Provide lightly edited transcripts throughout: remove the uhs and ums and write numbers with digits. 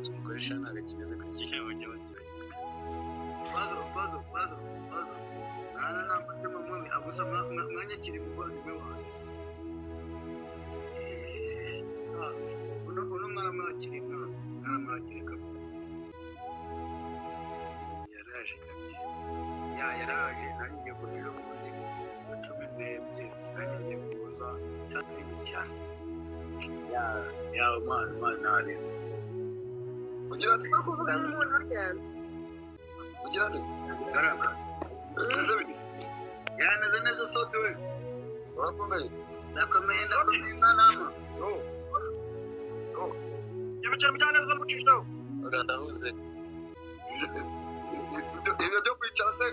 Nashatse umukoresha ntabwo akimeze gutya. Pazo, pazo, pazo, pazo. Mwana nta mutima mubi, gusa mwanyakire umuvandimwe wanjye. Uno mwana mwakire, mwana mwaramwakire kabisa. Yaraje kabisa. Ya yaraje, nanjye ngiye kuza ejo bundi ku 12, nanjye ngiye kuza cyane. Ya, ya mwana, mwana ntareba. Ugira ati Nko kuvuga nk'umuntu cyane. Ugira ati Garama. Bimeze bite? Yarameze neza sote we. Urakomeye. Ndakomeye, ndakomeye mwana. No. No. Ibiceri Mugiraneza mucishaho. Ndahuze. Ibyo byo kwicara se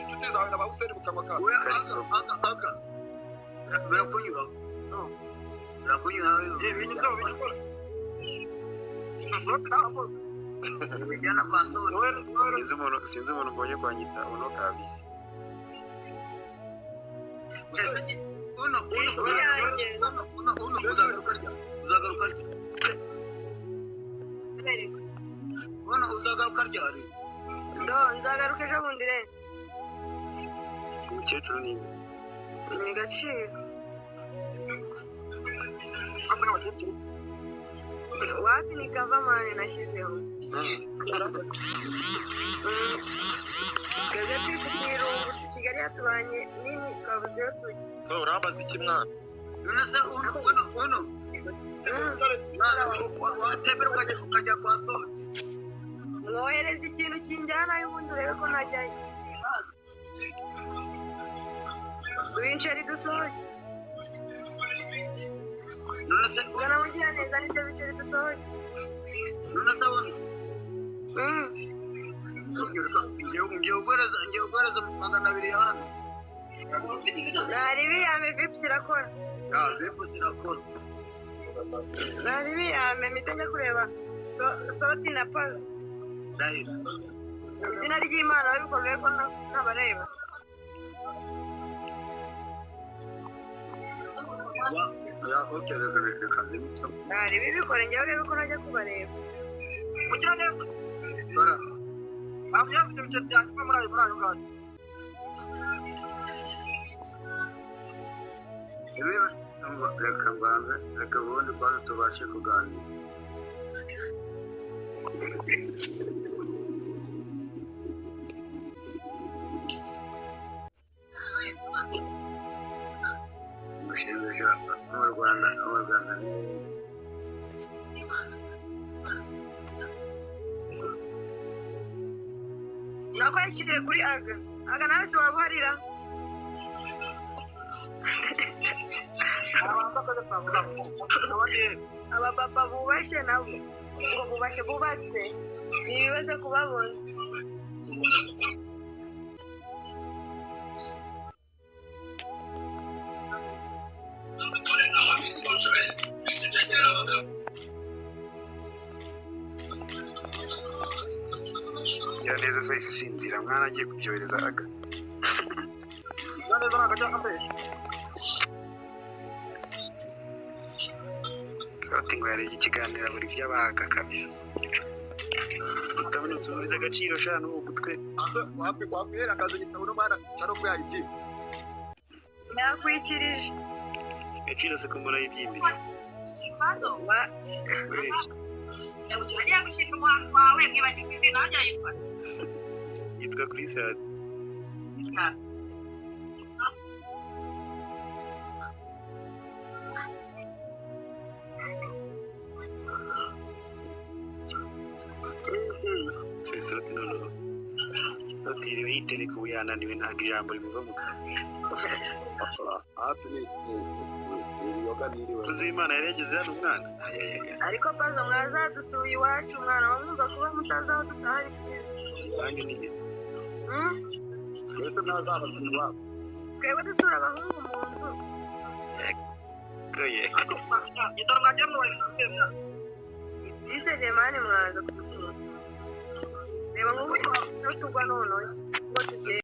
inshuti zawe na ba Hussein mu kanwa kawe. Oya, aga, aga, aga. Birakunyura. Birakunyura. Binyuzeho, binyuzeho. Sote ntabwo. Bijyana kwa sote. Sinzi umuntu mbonye kwanyita uno kabisa. Uno, uno, uno, uno, uno, uzagaruka rya. Uzagaruka rya. Uno, uzagaruka ryari? Do, nzagaruka ejo bundi re. Umukecuru ni Ni gaciro. Wapi ni kava mani nashyizeho. Twebwe turi ku irungu, Kigali yatubanye nini twabuze iyo tujya. So urambaza iki mwana? None se uno, uno, uno. Mwana, watembera ukajya kwa sote. Mwohereza ikintu kinjyana ubundi urebe ko najyayo. Winceri dusohoke. None se Ugana Mugiraneza nibyo biceri dusohoke. None se uno. Ngiye guhereza 200 hano. Nari biyame vips irakora. Ya vips irakora. Nari biyame mpita njya kureba soti na pazo. Ndahiro. Izina ry'Imana babikoreye ko ntabareba. Ya okay, reka reka nzimutse. Nari bibikore njyewe urebe ko najya kubareba. Mugiraneza. Bara. Avuye mu bice byanjye muri ayo ngayo. Ibi reka mbanze, reka ubundi kwanza tubashe kuganira. Umushinga mu Rwanda, mu Rwanda ni Nako yashyiriye kuri aga. Aga nawe si wabuharira. Abapapa bubashe nabo ngo bubashe bubatse ni ibibazo kubabona. Mugiraneza se yahise asinzira mwana agiye kubyohereza aga. Mugiraneza ntabwo ajya ambeshya. Soti ngo yarebye ikiganiro buri by'abaga kabisa. Ndabona nsubiriza agaciro sha n'ubu gutwe. Wakwihera akazi igitabo n'umwana cyane ko yayigiye. Nakwikirije. Agaciro se ko mbona yibyimbye. Agiye gushinga umuhanzi wawe mwibagirwa izina harya yitwa Yitwa Chris Hadi. Soti noneho. Soti yiriwe yitereka ubu yananiwe ntabwo ijambo rimuva mu kanwa. Hafi ni ibiyoga niriwe. Umukozi w'Imana yari yageze hano umwana. Ariko pazo mwazadusuye iwacu mwana wamwumva kuba mutazi aho dutaha ari byiza. Nanjye ni Mbese mwazabasuye iwabo. Twebwe dusura abahungu mu nzu. Goye. Igitaro mwagiye mwubahiriza mwana. Yisegeye mani mwaza kudusura. Reba nk'ubu tugwa noneho ngo tugende.